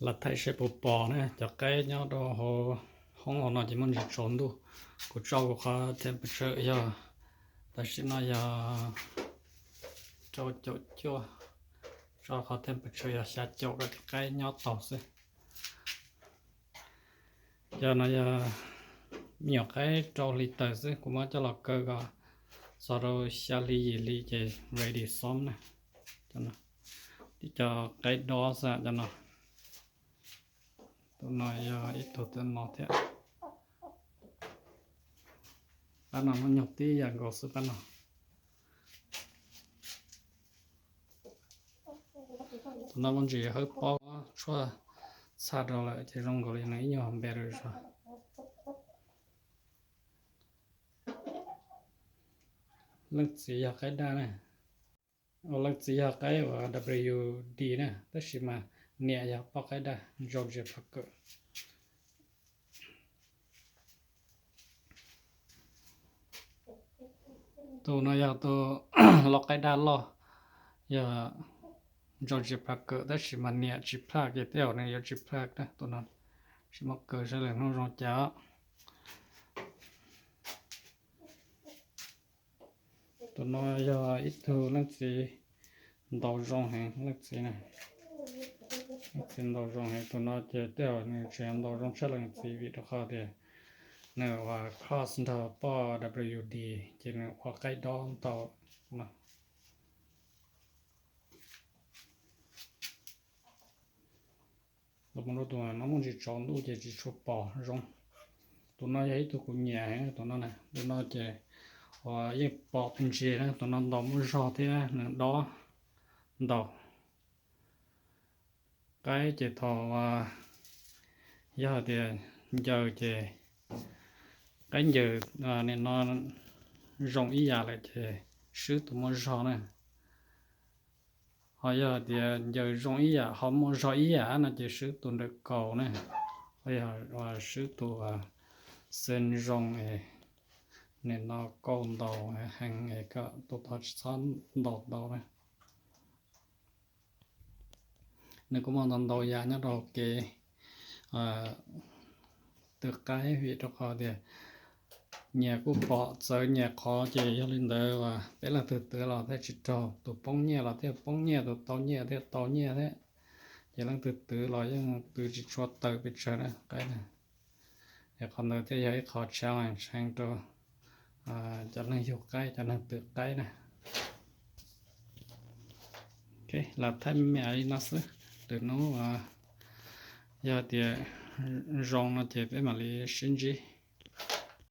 Lam thaij seb puas pom na, cov qaib nyob rau hauv hoob los no ces muaj ntsis tsaus ntuj. Kuv tso kuv qhov temperature yog, tam sim no yog rau caum cuaj, tso qhov temperature yog xya caum kom cov qaib nyob tau xwb. Cov no yog me nyuam qaib rau hli tawm xwb, kuv muab coj los kaw kom txog rau xya hli yim hli ces ready xob na. Cov no, cov qaib dob xwb cov no. Tus no yog ib tug tam no thiab. Pab no muaj nyuag tib yam nkaus xwb pab no. Tus no muaj ntsis hawb pob tshuaj txhaj rau lawm ces zoo nkaus li nws ib nyuag better zog. Leej txiv yog qaib daj na. Leej txiv yog qaib uas W D na, tab sis mas niam yog poj qaib daj Georgia Parker. Tus no yog tus lau qaib daj loj, yog Georgia Parker, tab sis mas niam tsis plaj ces tej zaum nws yuav tsis plaj na. Tus no tsis muaj kaw saib lwm hnub zoo cas. Tus no yog ib tug leej txiv ntaus zoo heev, leej txiv na, leej txiv ntaus zoo heev. Tus no ces tej zaum nws tseem ntaus zoo tshaj leej txiv vim rau qhov tias nws ua cross nrog poj W D ces nws ua qaib dob ntau no. Los mus rau tus no muaj ntsis tsaus ntuj ces tsis tshua pom zoo. Tus no yog ib tug kuv nyiam heev tus no na, tus no ces uas yeej pom pes ntsis na, tus no ntaus muaj zog thiab nws dob ntau. Qaib ces thaum uas yog tias ncaws ces qaib ncaws nim no zoo ib yam lawm ces swb tus muaj zog na. Ho yog tias ncaws zoo ib yam ho muaj zog ib yam no ces swb tus ntawm kaus na. Ho yog swb tus xeev zoo es nim no kaus ntaus heev es kom tus tod tsis txhob ntaus ntau na. Nws kuj muaj ntau ntau yam nyob rau hauv kev twv qaib vim rau qhov tias nyias kuj pom txawv nyias qhov ces yog li ntawd peb leej twg twv los thiaj tsis raug, tus poob nyiaj los thiaj poob nyiaj, tus tau nyiaj thiaj tau nyiaj thiab. Ces leej twg twv los yeej twv tsis tshua tawm pes tsawg na qaib na. Es qhov ntawd thiaj yog ib qho challenge heev rau cov neeg yug qaib, cov neeg twv qaib na. Lam thaij me me li no xwb, lwm hnub yog tias zoo no ces peb mam li sib ntsib.